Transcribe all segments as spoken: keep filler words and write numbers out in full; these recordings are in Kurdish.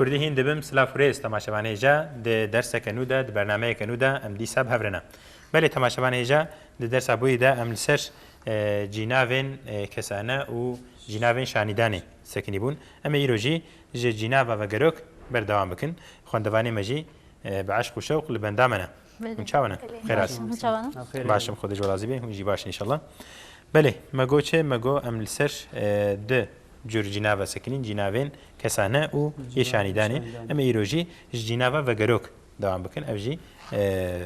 Kurdî hîn dibim, silav û rêz temaşevanê hêja, di derseke nû de, di bernameyeke nû de em dîsa bi hev re ne. Belê temaşevanê hêja, di dersa bûyî de em li ser, e, cînavên, e, kesane û cînavên şanîdanê sekinî bûn. Em ê îro jî ji cînava vegerok berdewam bikin. Xwendevanê me jî, e, bi eşq û şewq li benda me ne. Belê. Hûn çawa ne? Belê. Xêr hatin. Baş in, hûn çawa ne? Baş im, Xwedê ji we razî be, hûn jî baş in înşallah. Belê, me got çi? Me got em li ser, e, du cur cînava sekinîn, cînavên kesane û yê şanîdanê. Şanîdanê. Em ê îro jî ji cînava vegerok dewam bikin. Ev jî, e,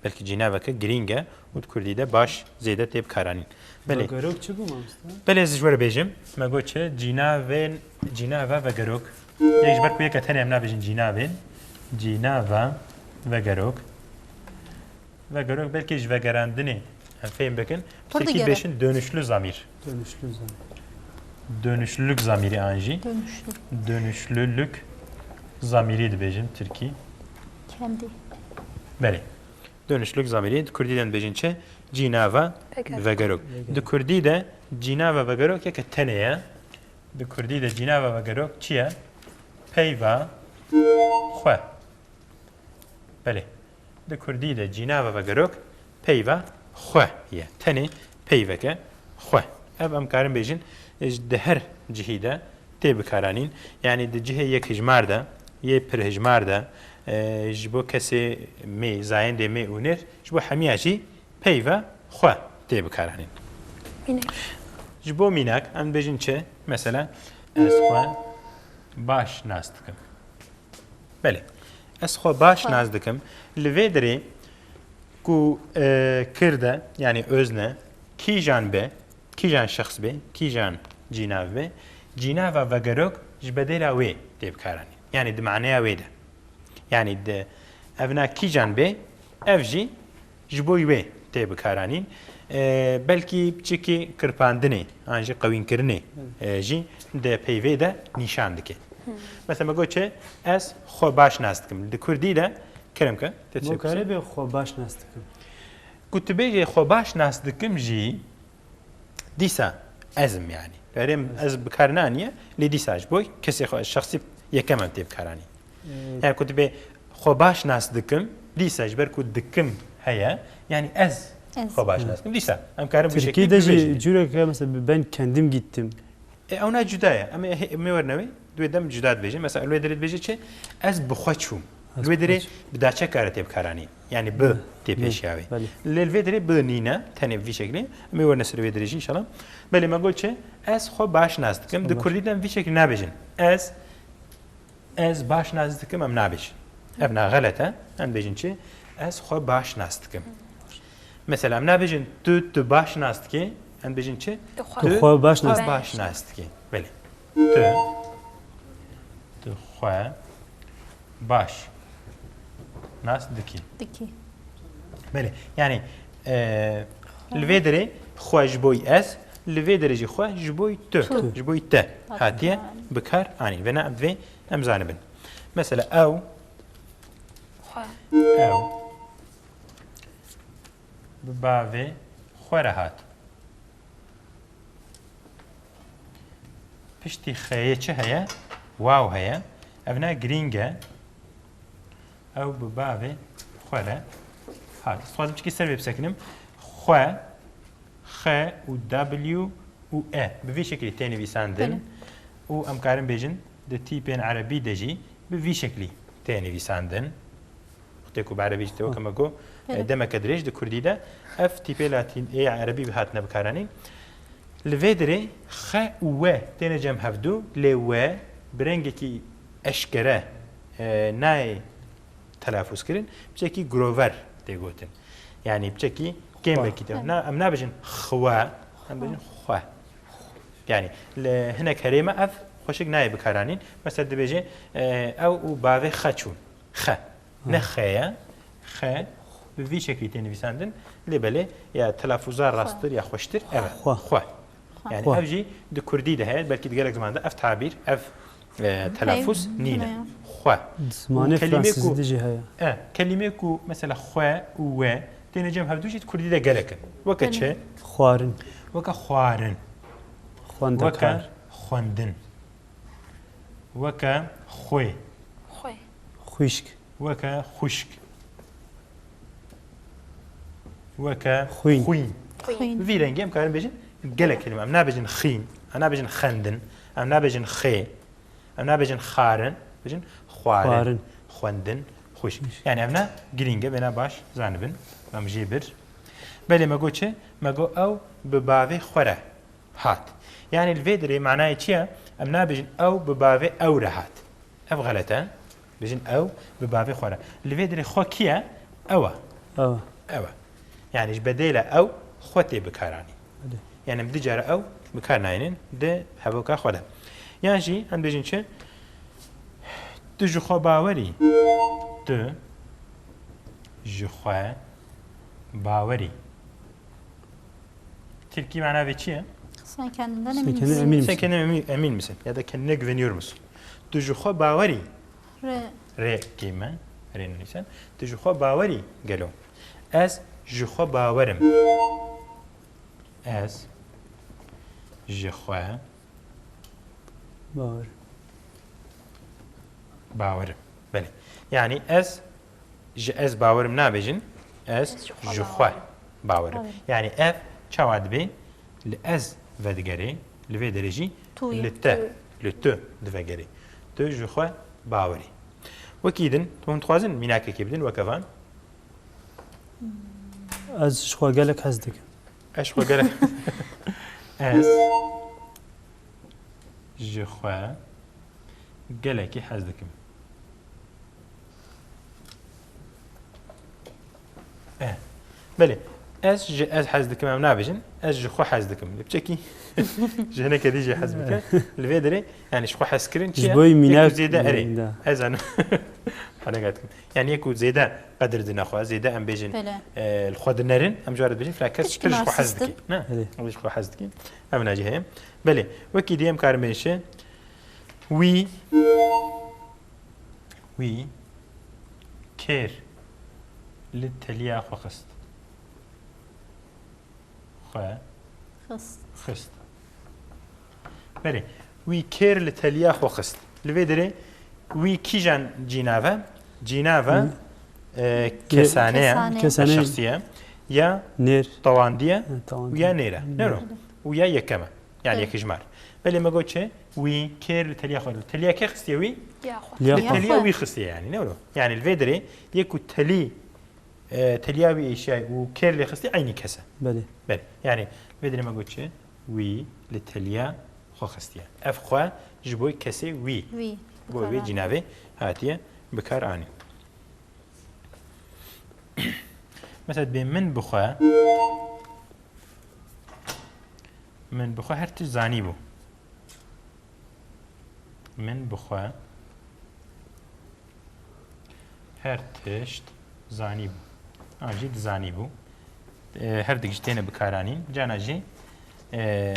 belkî cînaveke girîng e û di kurdî de baş zêde tê bikaranîn. Belê. Vegerok çi bû mamoste? Belê, ez ji we re bêjim. Me got çi? Cînavên, cînava vegerok. Yek ji ber ku yeke tenê em nabêjin cînavên. Cînava vegerok. Vegerok belkî ji vegerandinê em fêm bikin. Pir digere. Bêjin dönüşlü zamir. Dönüşlü zamir. Dönüşlülük zamiri an jî. Dönüşlü. Dönüşlülük zamiri dibêjin tirkî. Kendi. Belê. Dönüşlülük zamiri di kurdî de dibêjin çi? Cînava vegerok. Vegerok. Vegerok. Di kurdî de cînava vegerok yeke tenê ye. Di kurdî de cînava vegerok çi ye? Peyva xwe. Belê. Di kurdî de cînava vegerok peyva xwe ye. Tenê peyveke xwe. Ev em karin bêjin, e, di her cihî de tê bikaranîn. Yanî di cihê yekhijmar de, yê pirhijmar de, e, ji bo kesê mê, zayendê mê û nêr, ji bo hemiya jî peyva xwe tê bikaranîn. Mînak. Ji bo mînak, em dibêjin çi? Mesela, ez xwe baş nas dikim. Belê. Ez xwe baş nas dikim. Li vê derê ku, e, kir de, yanî özne, kîjan be, kîjan şexs be, kîjan cînav be, cînava vegerok ji bedêla wê tê bikaranîn. Yanî di maneya wê de. Yanî di evna kîjan bê, ev jî ji bo wê tê bikaranîn. E, belkî piçekî kirpandinê an jî qewînkirinê, e, jî di peyvê de nîşan dike. Mesela me got çi? Ez xwe baş nas dikim. Di kurdî de kerem ke, te çi? Bo kare bê xwe baş nas dikim. Ku tu bêjê xwe baş nas dikim jî, dîsa ez im yanî. Erê ez bi kar naniye, lê dîsa ji bo kesê xwe, şexsî yekem em tê bikaranî. Ee, Yani ku tu bê xwe baş nas dikim, dîsa ji ber ku dikim heye, yani ez xwe baş nas dikim. Dîsa em karin bi şekilde jî bibêjin. Cüreke mesela ben kendim gittim. E, ew na cuda ye. Em ê, em ê werne wê, di wê dem cuda dibêjin. Mesela, li wê derê dibêje çi? Ez bi xwe çûm. Li wê derê bi daçe kare tê bikaranî. Yani bi tê pêşiya wê. Belê. Lê li vê derê bi nîne, tenê bi vî şeklî. Em ê werne ser wê derê jî înşallah. Belê me got çi? Ez xwe baş nas dikim. Di kurdî de em vî şeklî nabêjin. Ez Ez baş nas dikim, em nabêjin. Ev na xelet e. Em dibêjin çi? Ez xwe baş nas dikim. Mesela, em nabêjin tu, tu baş nas dikî, em dibêjin çi? Tu xwe baş nas dikî. Belê. Tu, tu xwe baş nas dikî. Dikî. Belê. Yani, e, li vê derê xwe ji bo ez, li vê derê jî xwe ji bo tu, ji bo te hatiye bi kar anîn. Vena em divê em zanibin. Mesela ew, ew bi bavê xwe re hat. Piştî xeyê çi heye? Waw heye. Ev ne girîng e. Ew bi bavê xwe re hat. Ez dixwazim çikî ser vê bisekinim. Xwe, X û W û E bi vî şeklî tê nivîsandin. Belê. Û em karin bêjin di tîpên erebî de jî bi vî şeklî tê nivîsandin. Wextê ku bi erebî jî tê weke me got, Belê. e, demeke dirêj di kurdî de ev tîpê latîn ê erebî bi hatine bikaranîn. Li vê derê X û W têne cem hevdû, lê W bi rengekî eşkere, e, nayê telafûz kirin, piçekî grover tê gotin. Yanî piçekî kêmekî tê. Xwe. Na, em nabêjin xwe, em bêjin xwe. Yanî li hinek herêma ev xweşik nayê bikaranîn. Mesela dibêje, e, ew û bavê xe çûn. Xe. Ne xe ye. Xe bi vî şeklî tê nivîsandin. Lê belê ya telafûza rasttir ya xweştir ev e. Xwe. Xwe. Yani ev jî di kurdî de heye, belkî di gelek ziman de ev tabîr, ev, e, telafûz nîne. Xwe. Di zimanê fransizî de jî heye. E, kelîmê ku mesela xwe û we têne cem hevdû jî di kurdî de gelek in. Weke çi? Xwarin. Weke xwarin. Xwendekar. Weke xwendin. Weke xwê. Xwê. Xwişk. Weke xwişk. Weke Xwîn. xwîn. Xwîn. Bi vî rengî em karin bêjin gelek kelîme. Em nabêjin xîn, em nabêjin xendin, em nabêjin xê, em nabêjin xarin, bêjin xwarin, Xwarin. xwendin, xwişk. Yani ev ne girîng e, bêna baş zanibin. Em jê bir. Belê me got çi? Me got ew bi bavê xwe re hat. Yani li vê dirê manayê çi ye? Em nabêjin ew bi bavê ew re hat. Ev xelet e. Bêjin ew bi bavê xwe re. Li vê dirê xwe kî ye? Ew e. Ew. Ew e. Yani ji bedêla ew xwe tê bikaranîn. Belê. Yani em du cara ew bikar nayînin di hevoka xwe de. Yan jî em bêjin çi? Tu ji xwe bawer î. Tu ji xwe bawer î. Tirkî mana vê çi ye? Sen kendinden Sen emin kendine misin? emin misin? Sen kendine emin, emin misin? Ya da kendine güveniyor musun? Tu ji xwe bawer î. Re. Rê kême, rê nivîsen. Tu ji xwe bawer î gelo? Ez ji xwe bawer im. Ez ji xwe Bawer. bawer im. Belê. Yani ez ji ez bawer im nabêjin. Ez Ez ji xwe ji xwe bawer bawer im. Bawer im. Yani ev çawa dibê? Li ez vedigerê, li vê derê jî Tu yî. li te, li tu divegerê. Tu ji xwe bawer î. Wekî din, tu hûn dixwazin mînakekê bidin weke van? Ez ji xwe gelek hez dikim. Ez ji xwe gelek. Ez ji xwe gelekî hez dikim. Eh. Belê. Ez ji ez hez dikim em nabêjin. Ez ji xwe hez dikim. Li piçekî ji hineke dî jî hez bike. Li vê derê yani ji xwe hezkirin çi Ji ye? bo yî Yek mînak ku zêde erê. Da. Ez an. Hane gatkim. Yani yek ku zêde qedir dine xwe, zêde em bêjin Belê. e, li xwe dinerin, em cara dibêjin filan kes Tişkî pir ji xwe hez narsîstin. dike. Ne? Belê. Em ji xwe hez dike. Ev nacî heye. Belê. Wekî dî em karin bêjin çi? Wî Wî kêr li teliya xwe xist. Xwe Xist. xist. Belê, wî kêr li teliya xwe xist. Li vê derê wî kîjan cînav e? Cînav e, Hı. e, kesane ye, Kesane. Kesane. şexsî ye, ya Nêr. tewandî ye, Ha, tewandî. ya nêr e. Ne ro? Û ya yekem e. Yani Evet. yekijmar. Belê me got çi? Wî kêr li teliya xwe. Teliya kê xistiye wî? Ya xwe. Ya Li xwe. teliya wî xistiye yani. Ne ro? Yani li vê derê yek ku telî, e, teliya wî êşiyay û kêr lê xistiye eynî kes e. Belê. Belê. Yani li vê derê me got çi? Wî li teliya xwe xistiye. Ev xwe ji bo kesê wî. Wî. Bo vê cînavê hatiye bikar anî. Mesela dibê min bi xwe, min bi xwe her tişt zanîbû. Min bi xwe her tişt zanîbû. An jî dizanîbû. E, her du jî têne bikaranîn. Cana jî, e,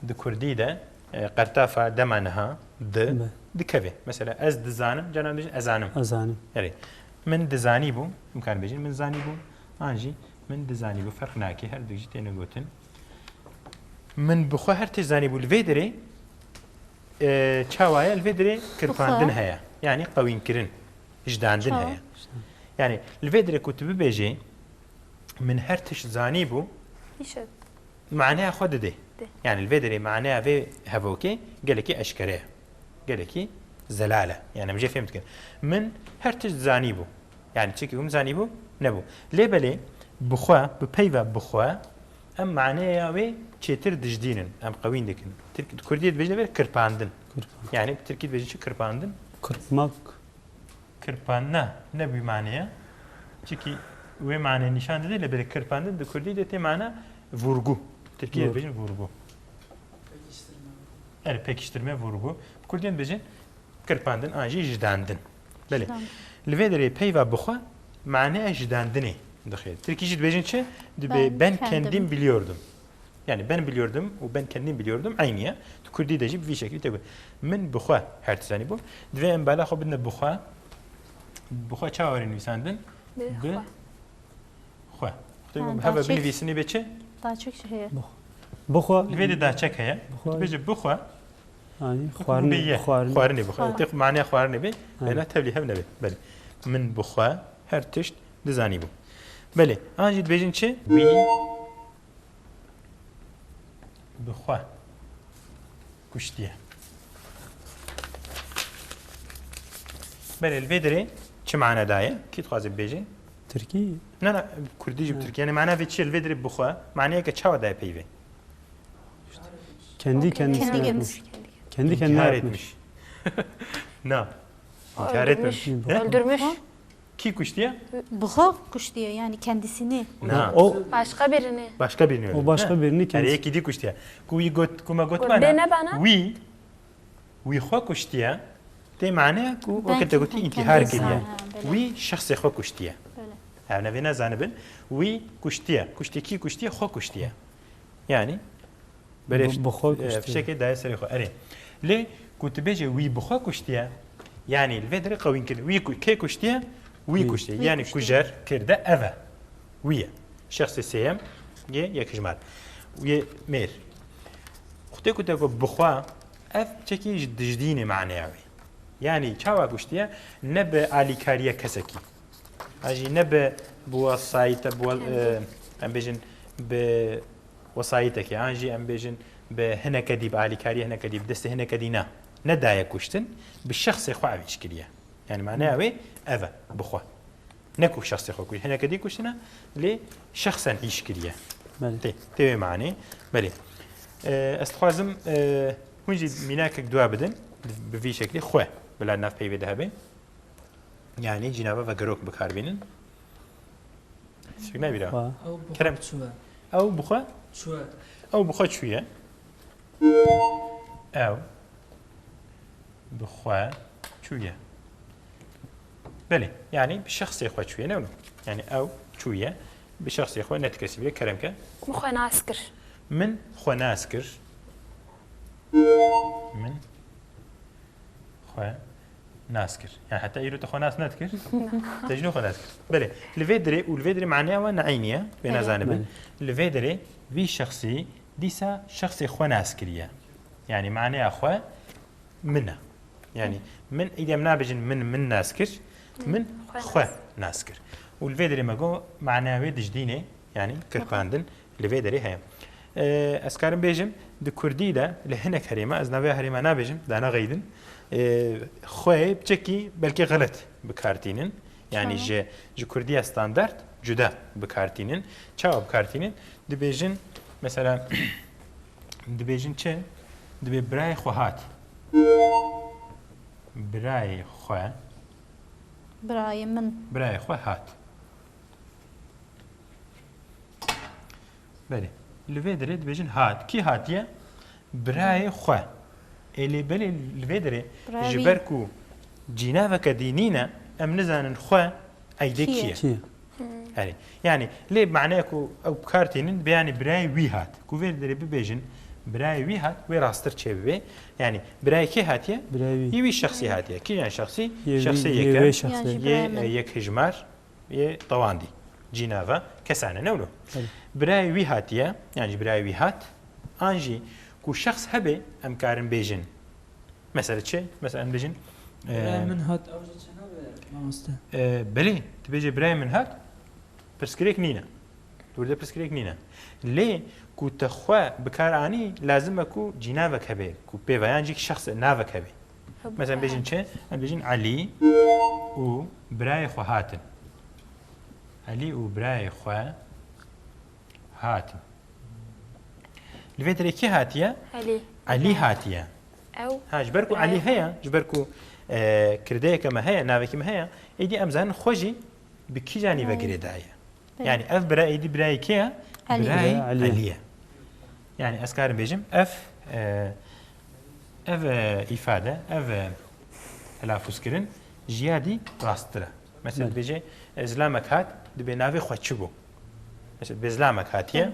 di kurdî de, e, qertafa dema niha di Me. dikeve. Mesela ez dizanim, cana dibêjin ezanim. Ezanim. Erê. Min dizanîbû, em karin bêjin min zanîbû. An jî min dizanîbû. Ferq nake, her du jî têne gotin. Min bi xwe her tişt zanîbû. Li vê derê, e, çawa ye? Li vê derê kirpandin Bi xwe. Heye. Yani qewînkirin, hijdandin Çawa? Heye. Yani li vê derê ku tu bibêjê, min her tişt zanîbû, Îşe. maneya xwe dide. De. Yani li vê derê maneya vê hevokê gelekî eşkere ye. Gelekî zelal e. Yani em jê fêm dikin. Min her tişt zanîbû. Yani çikî hûn zanîbû nebû. Lê belê bi xwe, bi peyva bi xwe, em maneya wê çêtir dijdînin. Em qewîn dikin. Tirk-, di kurdî dibêjin vê kirpandin. Kirpan. Yani bi tirkî dibêjin çi kirpandin? Kırpmak. Kirpan ne, ne bi manê ye. Çikî wê manê nîşan dide, lê belê kirpandin di kurdî de tê mana vurgu. Tirkî de Vurgu. dibêjin vurgu. Erê, pekiştirme, vurgu. Bi kurdî dibêjin kirpandin, an jî jidandin. Belê. Jidandin. Li vê derê peyva bi xwe maneya jidandinê dixe. Tirkî jî dibêjin çi? Dibê Ben ben kendim. Kendim biliyordum. Yani ben biliyordum û ben kendim biliyordum eynî ye. Tu kurdî de jî bi vî şekilî tê got. Min bi xwe her tişt zanîbû. Divê em bala xwe bidine bi xwe. Bi xwe çawa were nivîsandin? Bi Bi xwe. Xwe. Ha, Heve daçek. Binivîsinî bê çi? Daçek jî heye. Bi xwe. Li vê de daçek heye. Bi xwe. Bêje bi xwe. Yanî Xwarinê, xwarinê. Xwarinê bi xwe. Tê maneya xwarinê be. Bela tevlî hev nebe. Belê. Min bi xwe her tişt dizanî bû. Belê. An jî dibêjin çi? Wî bi xwe kuştiye. Belê, li vê derê çi mane daye? Kî dixwaze bibêje? Tirkî? Na, na, kurdî jî bi tirkî. Yani mana vê çi ye? Li vê derê bi xwe. Maneyeke çawa daye peyvê? Kendi kendisine. Kendi kendisi. Kendi kendine İntihar yapmış. Etmiş. Na. İntihar etmiş. Öldürmüş. He? Öldürmüş. Kî kuştiye? Buxo kuştiye yani kendisini. Na. O başka birini. Başka birini öldürmüş. O başka birini kendisi. Her yekî dî kuştiye. Ku wî got, ku me got bana. Wî, wî xwe kuştiye. Tê mane ku wekî te gotî intihar kiriye. Wî şexsê xwe kuştiye. Ev nevê nezanibin. Wî kuştiye. Kuştiye kî kuştiye? Xwe kuştiye. Yani Berê bi xwe kuştiye. Fişekê daye serê xwe. Erê. Lê ku tu bêje wî bi xwe kuştiye, yanî li vê derê qewîn kirin. Wî ku, kê kuştiye? Wî kuştiye. Yanî kujer kirde ev e. Wî ye. Şexsê sêyem yê yekhijmar. Yê mêr. Xwedê ku te got bi xwe, ev çekî ji dijdînê maneya wê. Yanî çawa kuştiye? Ne bi alîkariya kesekî. An jî ne bi, bi wesayîte, bi we-, e, em bêjin bi wesayîtekê, an jî em bêjin bi hineke dî, bi alîkariyê hineke dî, bi destê hineke dî ne. Nedaye kuştin, bi şexsê xwe ev îş kiriye. Yani maneya wê ev e, bi xwe. Ne ku şexsê xwe kuşt. Hineke dî kuştine, lê şexsen îş kiriye. Belê. Tê, tê wê manê. Belê. E, ez dixwazim, e, hûn jî mînakek dua bidin, bi vî şeklî xwe bila nav peyvê de hebe. Yani cînava vegerok bi kar bînin. Sik nebîra. Xwe. Ew bi xwe Kerem. Çûye. Ew bi xwe? Çûye. Ew bi xwe çûye. Ew bi xwe çûye. Belê, yani bi şexsê xwe çûye, ne wilo? Yani ew çûye, bi şexsê xwe ne ti kesî bîre, kerem ke. Min xwe nas kir. Min xwe nas kir. Min xwe nas kir. Yani heta îro te xwe nas nedikir? Te jî xwe nas kir. Belê. Li vê dirê û li vê dirê maneya wan ne eynî ye. Wê Belê. Nezanibin. Belê. Li vê dirê vî şexsî dîsa şexsê xwe nas kiriye. Yani maneya xwe min e. Yani min, îdî em nabêjin min, min nas kir. Min Xwe xwe nas. Nas kir. Û li vê dirê me got maneya wê dijdînê, yani kirpandin. Li vê derê heye. Ee, ez karim bêjim, di kurdî de li hinek herêma, ez navê herêma nabêjim, dana xeydin, ee, xweyê piçekî belkî xelet bi kar tînin. Yani Tamam. ji, ji kurdiya standart cuda bi kar tînin. Çawa bi kar tînin? Dibêjin, mesela, dibêjin çi? Dibê birayê xwe hat. Birayê xwe. Birayê min. Birayê xwe hat. Belê. Li vê derê dibêjin hat. Kî hatiye? Birayê xwe. Ê lê belê li vê derê Birayê ji wî. Ber ku cînaveke dî nîne, em nizanin xwe eydê Kî ye? Kî ye? Kî ye? Erê. Yani lê maneya ku ew bi kar tînin, dibê yani birayê wî hat. Ku vê derê bibêjin, birayê wî hat, wê rasttir çê bibe. Yani birayê kê hatiye? Birayê wî. Yê wî şexsî hatiye. Kîjan şexsî? Yê wî, Şexsê yê yekem. Wê şexsê. Yan jî Yê, birayê e, min. Yek hijmar. Yê tewandî. Cînava kesane ne wilo. Belê. Birayê wî hatiye, yan jî birayê wî hat. An jî ku şexs hebe em karin bêjin. Mesela çi? Mesela em bêjin, Birayê e, min hat, ew jî çi nabe mamoste? E, belê, tu bêjê birayê min hat, pirsgirêk nîne. Dûrde pirsgirêk nîne. Lê ku te xwe bi kar anî, lazim e ku cînavek hebe, ku pêvayan jî şexs navek hebe. Mesela em bêjin çi? Em bêjin Elî û birayê xwe hatin. Elî û birayê xwe hatin. Li vê derê kê hatiye? Elî. Elî hatiye. Ew. Ha, ji ber ku Elî heye, ji ber ku, e, kirdeyeke me heye, navekî me heye, êdî em zanin xwe jî bi kîjanî ve girêdaye. Belê. Yani ev bira êdî birayê kê ye? Elî. Birayê Elî. Elî ye. Yani ez karim bêjim, ev, e, ev, e, îfade, ev, e, telafuzkirin ji ya dî rasttir e. Mesela Belê. Dibêje, e, zilamek hat, dibê navê xwe çi bû? Mesela dibê zilamek hatiye.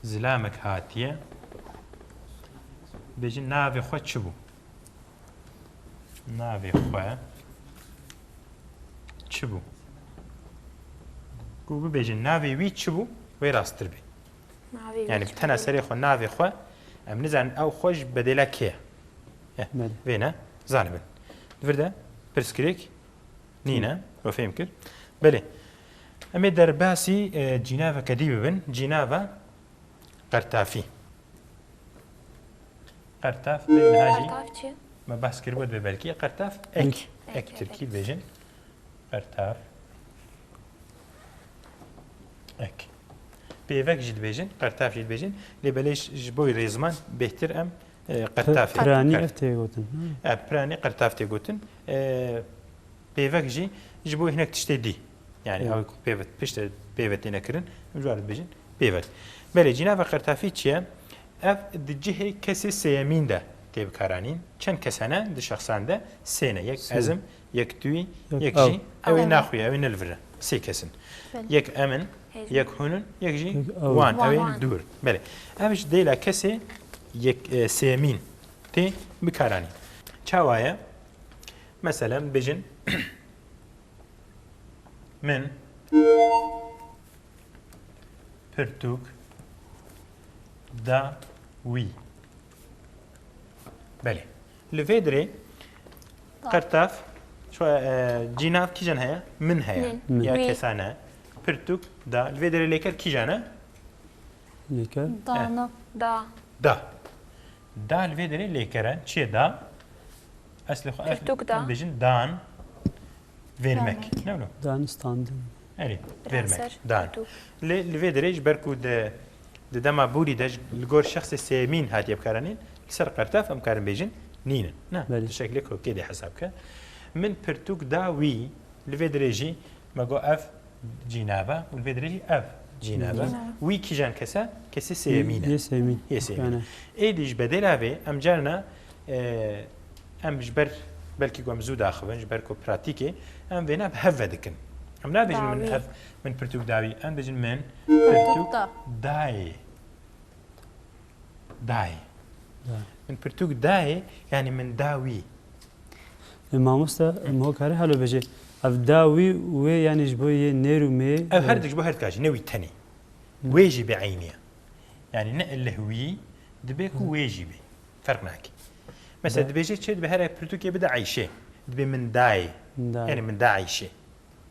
Zilamek hatiye. Dibêjin navê xwe çi bû? Navê xwe çi bû? Ku bibêjin navê wî çi bû, wê rasttir bê. Navê wî Yani ji tena xwe. Serê xwe, navê xwe, em nizanin ew xwe ji bedêla kê ye. Eh, Belê. Vê ne, zanibin. Di vir de pirsgirêk nîne, we fêm kir. Belê. Em ê derbasî, e, cînaveke dî bibin. Cînava qertafî. Qertaf, bê niha jî Qertaf çi? Me behs kiribû dibê belkî. Qertaf, ek. Ek. Ek, Ek, tirkî evet. Dibêjin. Qertaf. Ek. Pêvek jî dibêjin, qertaf jî dibêjin. Lê belê ji, ji bo rêziman bêhtir em, e, qertafê. Piranî Qert-, ev tê gotin, ha? E, piranî qertaf tê gotin. E, pêvek jî ji bo hinek tiştê dî. Yani Hı. ew ku pêve-, piştre pêve têne kirin, em ji wan re dibêjin pêvek. Belê, cînava qertafî çi ye? Ev di cihê kesê sêyemîn de tê bikaranîn. Çend kes hene di şexsan de? Sê ne. Yek Sê. ez im, yek tu yî, Yek yek ew. jî ew ê Ew. naxuye, ew ê ne li vir e. Sê kes in. Belê. Yek em in, Hêz. yek hûn in, yek jî Yek ew. wan, Wan. ew ê Wan. dûr. Belê. Ev ji dêla kesê yek, e, sêyemîn tê bikaranîn. Çawa ye? Meselen, bêjin, min pirtûk da wî. Belê. Li vê dirê Da. qertaf, şu, e, cînav kîjan heye? Min heye. Min. Min. Ya Wî. kesane. Pirtûk da. Li vê dirê lêker kîjan e? Lêker. Dana. Da. Da. Da li vê derê lêker e. Çi ye da? Eslê xwe, Pirtûk da. em dibêjin dan. Vermek. Vermek. Ne wilo? Dan standin. Erê, Bira vermek. ser Dan. pirtûk. Lê li vê derê ji ber ku di, di dema borî de ji, li gor şexsê sêyemîn hatiye bikaranîn, li ser qertaf em karin bêjin nînin. Ne, Belê. tu şeklê kokê dê hesab ke. Min pirtûk da wî, li vê derê jî me got ev cînab e û li vê derê jî ev cînab e. Cînab. Wî kîjan kes e? Kesê sêyemîn e. Yê sêyemîn. Yê sêyemîn. Yani. Êdî ji bedêla vê em carna, e, em ji ber belkî ku em zû daxivin, ji ber ku pratîkê em vêna bi hev ve dikin. Em nabêjin min Dawî. ev, min pirtûk dawî. Em dibêjin min Pirtûk pirtûk da. dayê. Dayê. Da. Min pirtûk dayê, yani min da wî. E, mamoste, em ho kare halo bêje. Ev da wî, wê yani ji bo yê nêr û mê, Ev e, her dik ji bo her dika jî, ne wî tenê. Hı. Wê jî bi eynî ye. Yani ne eleh wî, dibe ku Hı. wê jî be. Ferq nake. Mesela Da- dibêje çi? Dibe here pirtûkê bide Eyşê. Dibe min dayê. Min dayê. Yani min da Eyşê.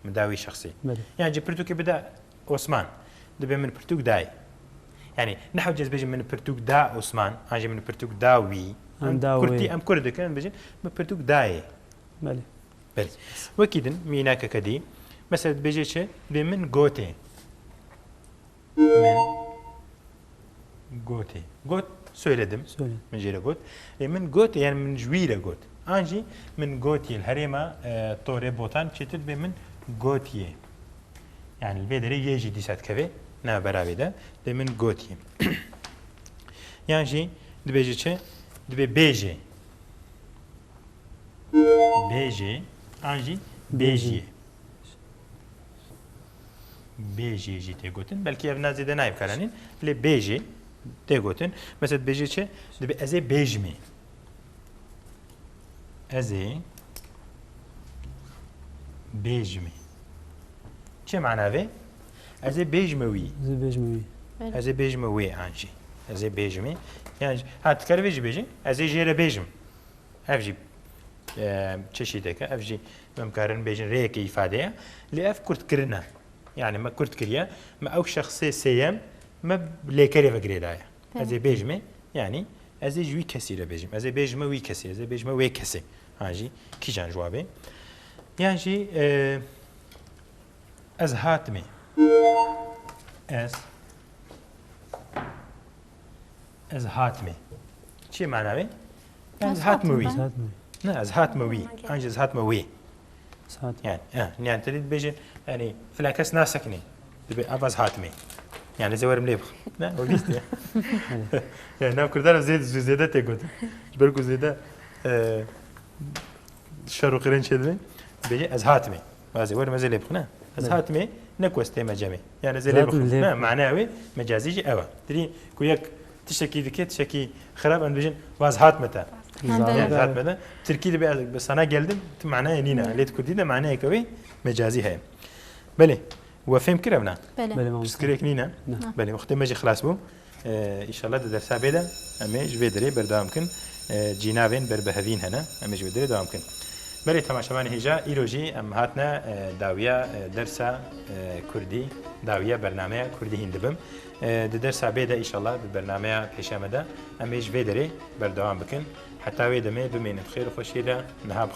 Min da wî şexsî. Belê. Yan jî pirtûkê bide Osman. Dibê min pirtûk dayê. Yani ne hewce ez bêjim min pirtûk da Osman, an jî min pirtûk da wî. An Em da kurtî, wê. em kurt dikin, em bêjin min pirtûk dayê. Belê. Belê. Wekî din, mînakeke dî. Mesela dibêje çi? Dibê min gotê. Min gotê. Got, söyledim. Söyledim. Min jê re got. Ê, min gotê, yani min ji wî re got. An jî min gotiye, li herêma, e, Torê Botan çêtir dibê min gotiye. Yani li vê derê yê jî dîsa dikeve, ne beravê de. Dibê min gotiye. Yan jî dibêje çi? Dibê bêjê. Bêjê, an jî Bêjî. bêjiyê. Bêjiyê jî tê gotin. Belkî ev na zêde nayê bikaranîn. Lê bêjê tê gotin. Mesela dibêjê çi? Dibê ez ê bêjimê. Ez ê bêjimê. Çi mana vê? Ez ê bêjime wî. Ez ê bêjime wî. Evet. Ez ê bêjime wê an jî. Ez ê bêjimê. Yan jî, ha, dikare vê jî bêjî. Ez ê jê re bêjim. Ev jî, e, çeşîdek e, ev jî em karin bêjin rêyeke îfade ye. Lê ev kurtkirin e. Yani me kurt kiriye, me ew şexsê sêyem me lêkerê ve girêdaye. Tamam. Ez ê bêjime, yani ez ê ji wî kesî re bêjim. Ez ê bêjime wî kesî, ez ê bêjime wê kesê. Ha jî kîjan ji wa bê. Yan jî, e, ez hatime. Ez Ez hatime. Çi mana wê? Yani Ez ez hatime hatime. wî. Ez hatime. Ne, ez hatime wî. Okey. An jî ez hatime wê. Ez hatime. Yani, e, yani te dibêje, yani filan kes nasekine. Dibê ev ez hatime. Yani ez ê werim lê bixim. Ne, o bîst ya. Yani nav kurdan zêde, zêde tê gotin. Ji ber ku zêde, e, şer û qirên çêdibin. Dibêje ez hatime. Ez ê werim, ez ê lê bixim, ne? Ez Belê. hatime, ne ku ez tême cemê. Yani ez ê lê Zaten bixim. lê Ne, bixim. Mana wê mecazî jî ew e. Dirî ku yek tiştekî dike, tiştekî xirab, em dibêjin, "Wa ez hatime te." Ha, Yani Zaten. belê. ez hatime te. Tirkî de be, "Sana geldim", tu manayê nîne. Nîne. Lê di kurdî de manayeke wê mecazî heye. Belê. We fêm kir ev ne? Belê. Belê mamosta. Pirsgirêk nîne? Ne. Belê, wextê me jî xilas bû. E, Înşallah di dersa bê de em ê ji vê derê berdewam bikin. E, cînavên berbihevîn hene. Em ê ji vê derê dewam bikin. Belê temaşevanê hêja, îro jî em hatine, e, dawiya, e, dersa, e, Kurdî, dawiya bernameya Kurdî hîn dibim. E, di dersa bê de înşallah di bernameya pêşiya me de em ê ji vê derê berdewam bikin. Heta wê demê bimînin xêr û xweşiyê de, niha bi